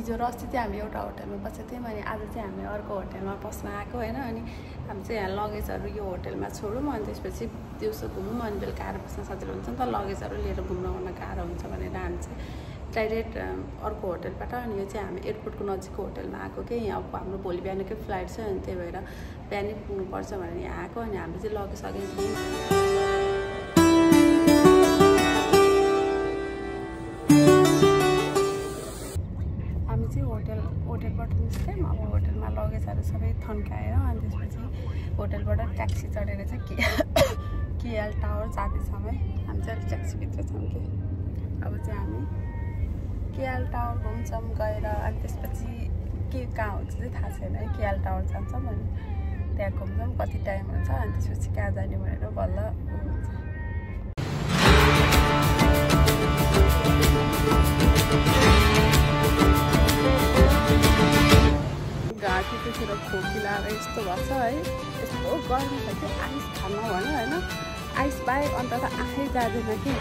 हिजो र अस्ति चाहिँ हामी एउटा होटलमा बसेको थियौँ अनि आज चाहिँ हामी अर्को होटलमा बस्न आएको होइन। अनि हामी चाहिँ यहाँ लगेजहरू यो होटलमा छोडौँ अनि त्यसपछि दिउँसो घुमौँ अनि बेलुका आएर बस्न सजिलो हुन्छ नि त, लगेजहरू लिएर घुम्न गर्न गाह्रो हुन्छ भनेर हामी चाहिँ डाइरेक्ट अर्को होटलबाट अनि यो चाहिँ हामी एयरपोर्टको नजिकको होटलमा आएको कि यहाँ अब हाम्रो भोलि बिहानकै फ्लाइट छ अनि त्यही भएर बिहानै पुग्नुपर्छ भनेर यहाँ आएको। अनि हामी चाहिँ लगिसकेको होटलबाट निस्क्यौँ। अब होटलमा लगेजहरू सबै थन्काएर अनि त्यसपछि होटलबाट ट्याक्सी चढेर चाहिँ केएल टावर जाँदैछौँ है। हामी चाहिँ अहिले ट्याक्सीभित्र छौँ कि अब चाहिँ हामी केएल टावर घुम्छौँ गएर अनि त्यसपछि के कहाँ हुन्छ चाहिँ थाहा छैन है। केएल टावर जान्छौँ अनि त्यहाँ घुम्छौँ, कति टाइम हुन्छ अनि त्यसपछि कहाँ जाने भनेर बल्ल हुन्छ। घाँटी त्यसरी खोकी लगाएर यस्तो भन्छ है, यस्तो गर्मी छ कि आइस खानु भन्यो होइन, आइस बाहेक अन्त त आँखै जाँदैन कि,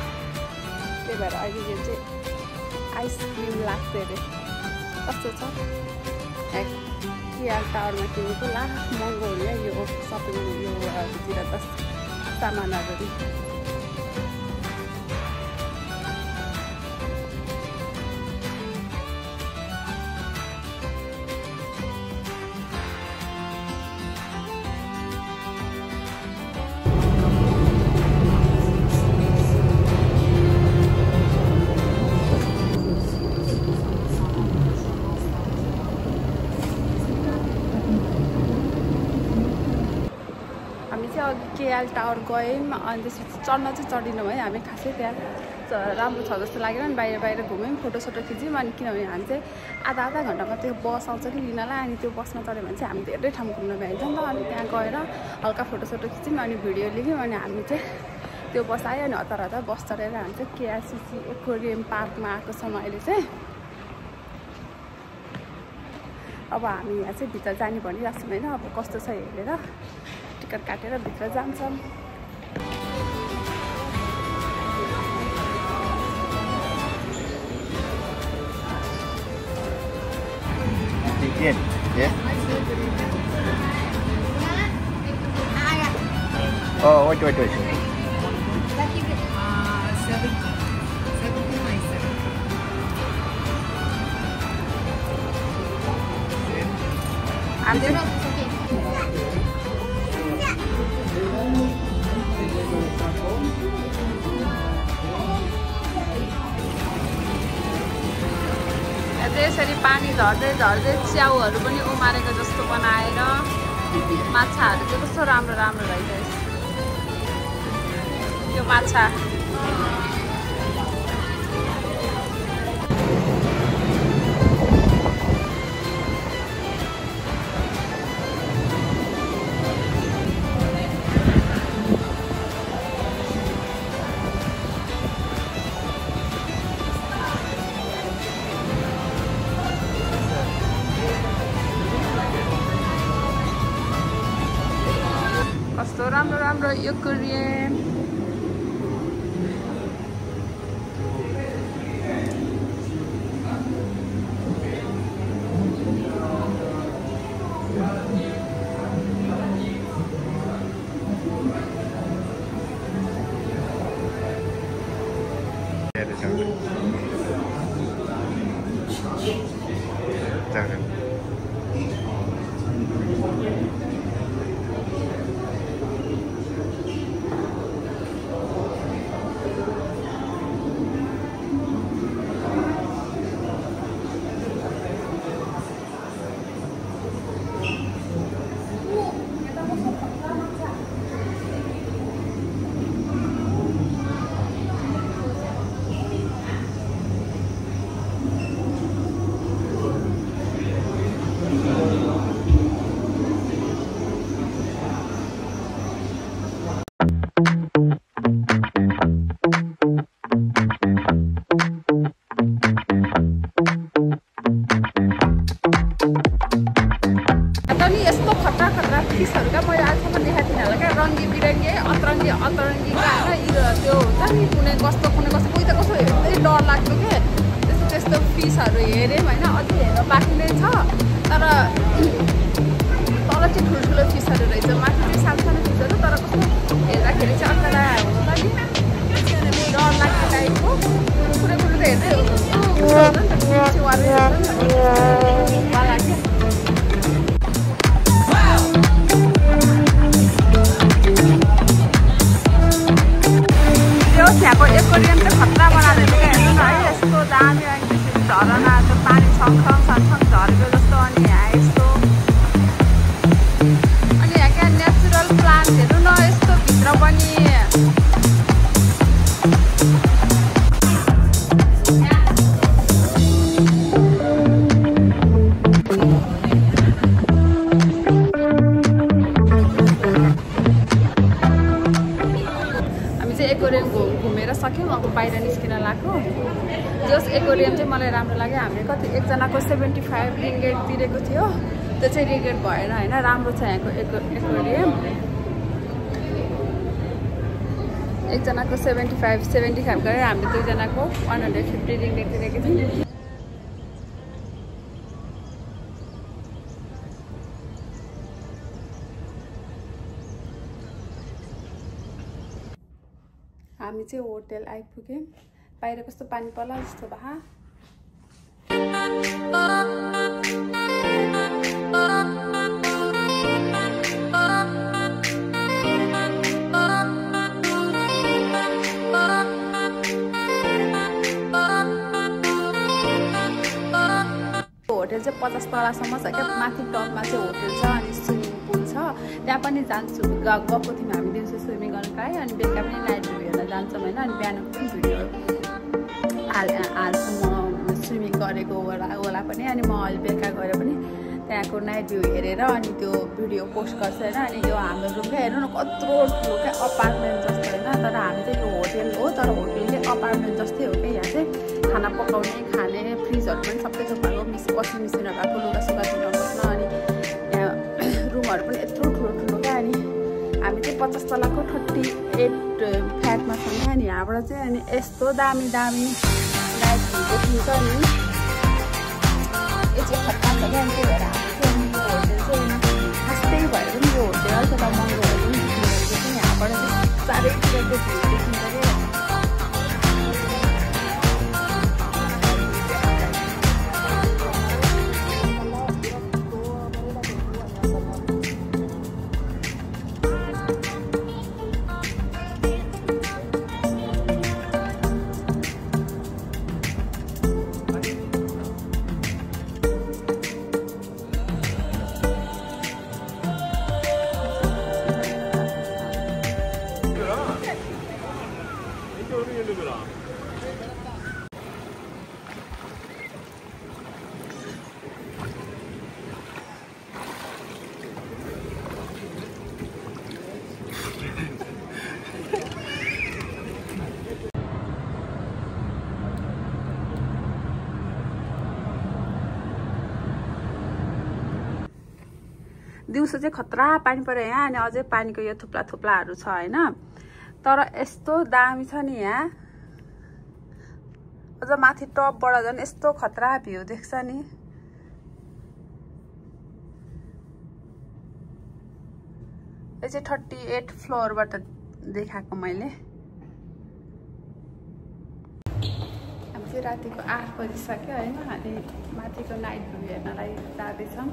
त्यही भएर अहिले यो चाहिँ आइसक्रिम लाग्थ्यो अरे। कस्तो छ केएल टावरमा किनेको ला महँगो हो यो सपिङ योतिर त सामानहरू। केएल टावर गयौँ अनि त्यसपछि चढ्न चाहिँ चढिनौँ है हामी, खासै त्यहाँ राम्रो छ जस्तो लागेन अनि बाहिर बाहिर घुम्यौँ, फोटोसोटो खिच्यौँ। अनि किनभने हामी चाहिँ आधा घन्टामा त्यो बस आउँछ कि लिनलाई, अनि त्यो बसमा चढ्यो भने चाहिँ हामी धेरै ठाउँ घुम्न भ्याइन्छ नि त। अनि त्यहाँ गएर हल्का फोटोसोटो खिच्यौँ अनि भिडियो लियौँ अनि हामी चाहिँ त्यो बस आयो अनि हतार हतार बस चढेर हामी चाहिँ केआरसिसी एक्वेरियम पार्कमा आएको छौँ अहिले चाहिँ। अब हामी यहाँ चाहिँ भित्र जाने भनिरहेको छौँ होइन, अब कस्तो छ हेरेर टिकट काटेर भित्र जान्छौँ। Oh, wait. यसरी पानी झर्दै झर्दै च्याउहरू पनि उमारेको जस्तो बनाएर माछाहरू चाहिँ कस्तो राम्रो राम्रो रहेछ यो माछा। कस्तो राम्रो राम्रो एक्वेरियम। फिसहरूका मैले आजसम्म देखाएको थिइनँ होला क्या, रङ्गी बिरङ्गी अतरङ्गी अतरङ्गीका होइन, त्यो हुन्छ नि कुनै कस्तो कोही त कस्तो हेर्दै डर लाग्थ्यो के, त्यस्तो यस्तो फिसहरू हेऱ्यौँ होइन, अझै हेर्नु बाँकी नै छ। तर तल चाहिँ ठुल्ठुलो फिसहरू रहेछ, माथि चाहिँ सानो फिसहरू, तर कस्तो हेर्दाखेरि चाहिँ अल्छा हुन्छ नि, डर लाग्ने टाइपको कुनै कुनै त हेर्दै त्यो त्यहाँको एक्वेरियम चाहिँ खतरा बनाएर क्या, हेर्नु न है, यस्तो दामी अनि त्यसरी झरना पानी छङछङ झरेको जस्तो। अनि यहाँ यस्तो अनि यहाँ क्या नेचुरल प्लान्ट हेर्नु न यस्तो भित्र पनि। एक्वेरियम घुमेर सक्यौँ, अब बाहिर निस्किन लाग्यो। जस एक्वेरियम चाहिँ मलाई राम्रो लाग्यो। हामीले कति एकजनाको 75 रिङ्गेट तिरेको थियो, त्यो चाहिँ रिग्रेट भएन होइन, राम्रो छ यहाँको एक्वेरियम। एकजनाको 75 गरेर हामीले दुईजनाको 150 रिङ्गेट तिरेको थियौँ। हामी चाहिँ होटल आइपुग्यौँ। बाहिर कस्तो पानी पर्ला जस्तो भए। होटल चाहिँ 50 तलासम्म छ क्या, माथि टपमा चाहिँ होटल छ अनि स्विमिङ पुल छ। त्यहाँ पनि जान्छु, गएको थियौँ हामी, दिउँसो स्विमिङ गर्नु पाएँ अनि बेलुका पनि नाइट भ्यू हेर्न जान्छौँ होइन। अनि बिहान पनि भिडियो हाल्छु म स्विमिङ गरेको होला पनि। अनि म अहिले बेलुका गएर पनि त्यहाँको नाइट भ्यू हेरेर अनि त्यो भिडियो पोस्ट गर्छु होइन। अनि यो हाम्रो रुम क्या, हेर्नु न कत्रो ठुलो क्या, अपार्टमेन्ट जस्तो होइन। तर हामी चाहिँ यो होटल हो, तर होटल चाहिँ अपार्टमेन्ट जस्तै हो क्या। यहाँ चाहिँ खाना पकाउने, खाने, फ्रिजहरू पनि सबै थोक भएको, वासिङ मेसिनहरू भएको, लुगासुगा धुन बस्न। अनि यहाँ रुमहरू पनि यत्रो ठुलो क्या। अनि हामी चाहिँ 50 तलाको 38 फ्ल्याटमा छौँ क्या। अनि यहाँबाट चाहिँ अनि यस्तो दामी नाइट भ्यू देखिन्छ नि, यो चाहिँ खतरा छ क्या। अनि त्यही भएर हामी चाहिँ यो होटल चाहिँ सस्तै भएर पनि यो होटल अलिकति महँगो भएर पनि चाहिँ यहाँबाट चाहिँ चारैतिरको भ्यू देखिन्छ क्या। दिउँसो चाहिँ खतरा पानी पऱ्यो यहाँ। अनि अझै पानीको यो थुप्लाहरू छ होइन। तर यस्तो दामी छ नि यहाँ, अझ माथि टपबाट झन् यस्तो खतरा भ्यू देख्छ नि। यो चाहिँ 38 फ्लोरबाट देखाएको मैले। हामी चाहिँ रातिको 8 बजिसक्यो होइन। अनि माथिको नाइट भ्यू हेर्नलाई जाँदैछौँ।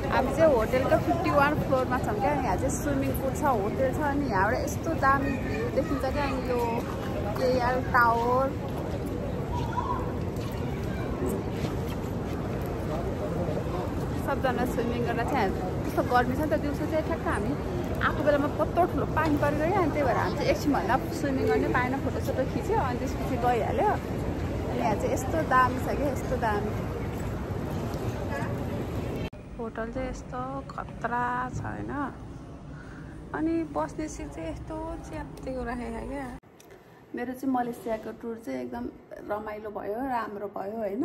हामी चाहिँ होटेलको 51 फ्लोरमा छौँ क्या। यहाँ चाहिँ स्विमिङ पुल छ, होटेल छ। अनि यहाँबाट यस्तो दामी भ्यू देखिन्छ क्या। अनि यो केएल टावर सबजना स्विमिङ गर्न चाहिँ त्यस्तो गर्मी छ नि त। दिउँसो चाहिँ ठ्याक्क हामी आएको बेलामा कत्रो ठुलो पानी परेको क्या। अनि त्यही भएर हामी चाहिँ एकछिन भन्दा स्विमिङ गर्ने पाएन, फोटोसोटो खिच्यो अनि त्यसपछि गइहाल्यो। अनि यहाँ चाहिँ यस्तो दामी छ क्या, यस्तो दामी। होटल चाहिँ यस्तो खतरा छ होइन। अनि बस्ने सिट चाहिँ यस्तो च्याप्टेको राखेको क्या। मेरो चाहिँ मलेसियाको टुर चाहिँ एकदम रमाइलो भयो, राम्रो भयो होइन।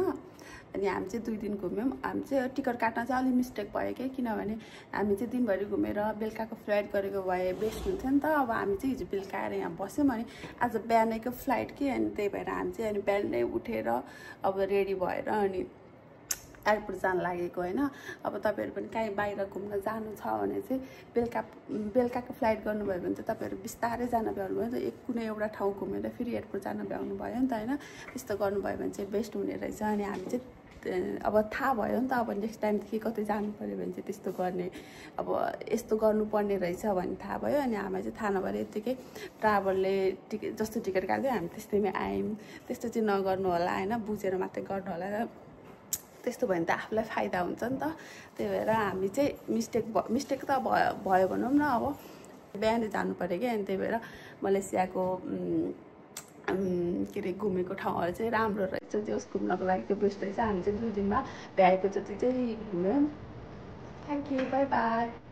अनि हामी चाहिँ 2 दिन घुम्यौँ। हामी चाहिँ टिकट काट्न चाहिँ अलिक मिस्टेक भयो कि, किनभने हामी चाहिँ दिनभरि घुमेर बेलुकाको फ्लाइट गरेको भए बेस्ट हुन्थ्यो नि त। अब हामी चाहिँ हिजो बेलुका आएर यहाँ बस्यौँ, अनि आज बिहानैको फ्लाइट कि, अनि त्यही भएर हामी चाहिँ अनि बिहानै उठेर अब रेडी भएर अनि एयरपोर्ट जान लागेको होइन। अब तपाईँहरू पनि कहीँ बाहिर घुम्न जानु छ भने चाहिँ बेलुकाको फ्लाइट गर्नुभयो भने चाहिँ तपाईँहरू बिस्तारै जान भ्याउनु भयो नि त। कुनै एउटा ठाउँ घुमेर फेरि एयरपोर्ट जान भ्याउनु भयो नि त होइन। त्यस्तो गर्नुभयो भने चाहिँ बेस्ट हुने रहेछ। अनि हामी चाहिँ अब थाहा भयो नि त, अब नेक्स्ट टाइमदेखि कतै जानु पऱ्यो भने चाहिँ त्यस्तो गर्ने, अब यस्तो गर्नुपर्ने रहेछ भन्ने थाहा भयो। अनि हामीलाई चाहिँ थाहा नभएर यत्तिकै ट्राभलले जस्तो टिकट काट्यो हामी त्यस्तैमै आयौँ। त्यस्तो चाहिँ नगर्नु होला होइन, बुझेर मात्रै गर्नु होला। त्यस्तो भयो भने त आफूलाई फाइदा हुन्छ नि त। त्यही भएर हामी चाहिँ मिस्टेक त भयो भनौँ न। अब बिहानै जानु पऱ्यो कि, अनि त्यही भएर मलेसियाको के अरे घुमेको ठाउँहरू चाहिँ राम्रो रहेछ। जस घुम्नको लागि त्यो बेस्ट रहेछ। हामी चाहिँ 2 दिनमा भ्याएको जति चाहिँ घुम्यौँ। Thank you, by by.